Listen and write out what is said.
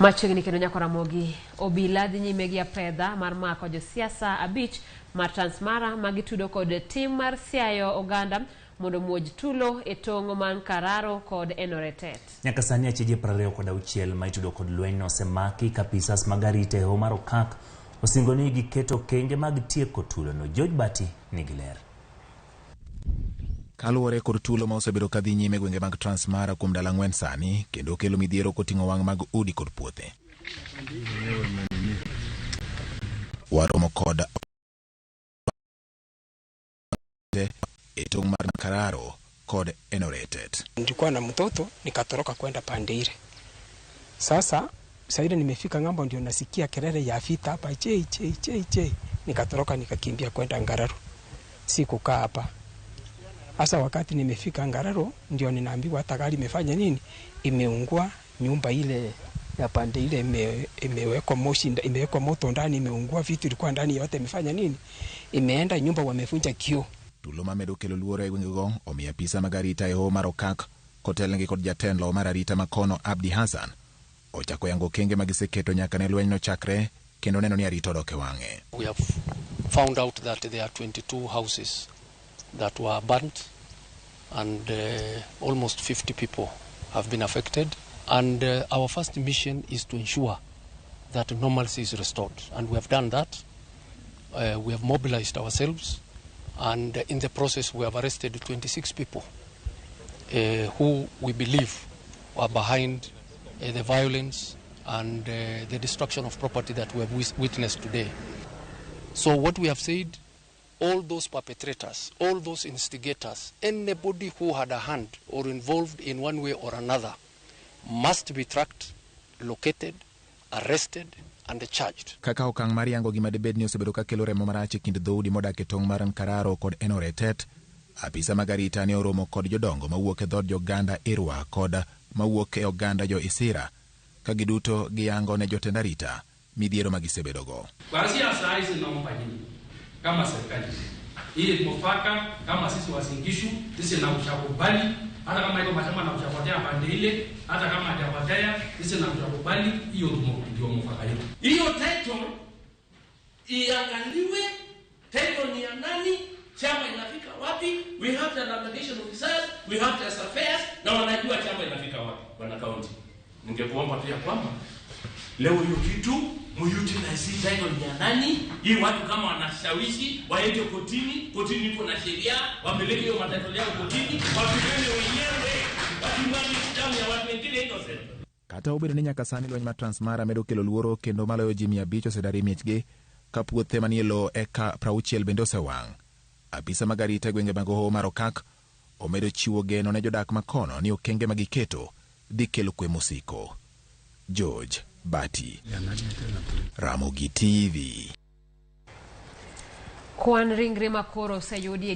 Machiegni kendo nyako Ramogi, obila dhi nyime gi apedha mar mako josiasa 5 mar Transmara ma gitudo kod tim mar siayo oganda mondo muoj tulo e tong' man Kararo kod Enoretet. Nyaka sani achije 26 ma itudo kod lweny osemaki ka apisas mag arita e hoho mar Okak osingo ni giketo okenge mag tieko tulono. George Bati nigi ler. Kaluwore kod tulo ma osebedo ka dhi nyime gwenge mag Transmara kuom ndalo 4 sani, kendo kelo midhiero koting'o wang' mag udi kod puothe. Waromo kod e tong' mar Kararo kod Enoretet. Nilikuwa na mtoto nikatoroka kwenda pande ile. Sasa saida nimefika ng'ambo ndio nasikia kelele ya vita hapa che che che che. Nikatoroka nikakimbia kwenda Ngararo. Sikukaa hapa. Hasa wakati nimefika Ngararo ndio ninaambiwa hata gari imefanya nini? Imeungua, nyumba ile ya pande ile imewekwa moshi, imewekwa moto ndani, imeungua, vitu ilikuwa ndani yote imefanya nini? Imeenda, nyumba wamevunja kioo. Tulo mamedo kelo luoro e gwengego omiyo apisa mag arita e hoho mar Okak kotelnegi kod jatelo mar arita makono Abdi Hassan ochako yango okenge magiseketo nyaka ne lweny nochakre kendo neno ni arita odok e wang'e. We have found out that there are 22 houses that were burnt and almost 50 people have been affected, and our first mission is to ensure that normalcy is restored, and we have done that. We have mobilized ourselves, and in the process we have arrested 26 people who we believe were behind the violence and the destruction of property that we have witnessed today. So what we have said, all those perpetrators, all those instigators, anybody who had a hand or involved in one way or another must be tracked, located, arrested and charged. Kaka okang' mar yango gima dibed ni osebedo ka kelo remo marach e kind dhoudi modak e tong' mar Nkararo kod Enoretet, apisa mag arita ne oromo kod jodongo mawuok e dhood joganda Irwa kod mawuok e oganda jo Isira, ka giduto giyango ne jotend arita midhiero ma gisebedogo. Kuanzia saa hizi naomba nyinyi kama serikali hii mufaka, kama sisi Uasin Gishu, sisi na ushakubali, hata kama iko mashamba na ushapotea pande ile, hata kama hajapotea, sisi na ushakubali, hiyo ndio mufaka yetu. Hiyo title iangaliwe, title ni ya nani, chama inafika wapi? We have the navigation officers, we have the surveyors, na wanajua chama inafika wapi. Bwana County, ningekuomba pia kwamba leo hiyo kitu muutilize title ni ya nani, hii watu kama wanashawishi waende kotini, kotini iko na sheria, wapeleke hiyo matitle yao kotini, wapigane wenyewe, wasimame damu ya watu wengine innocent. Kata obedo ni nyaka sani lweny mar Transmara medo kelo luoro kendo maloyo ji 500 osedar e miechgi ka puothe manie lowo eka 60 bende osewang'. Apisa mag arita e gwenge mag hoho mar Okak omedo chiwo geno ne jodak makono ni okenge magiketo dhi kelo kwe mosiko. George Bati, Ramogi TV. Kwan ringre makoro oseyudi e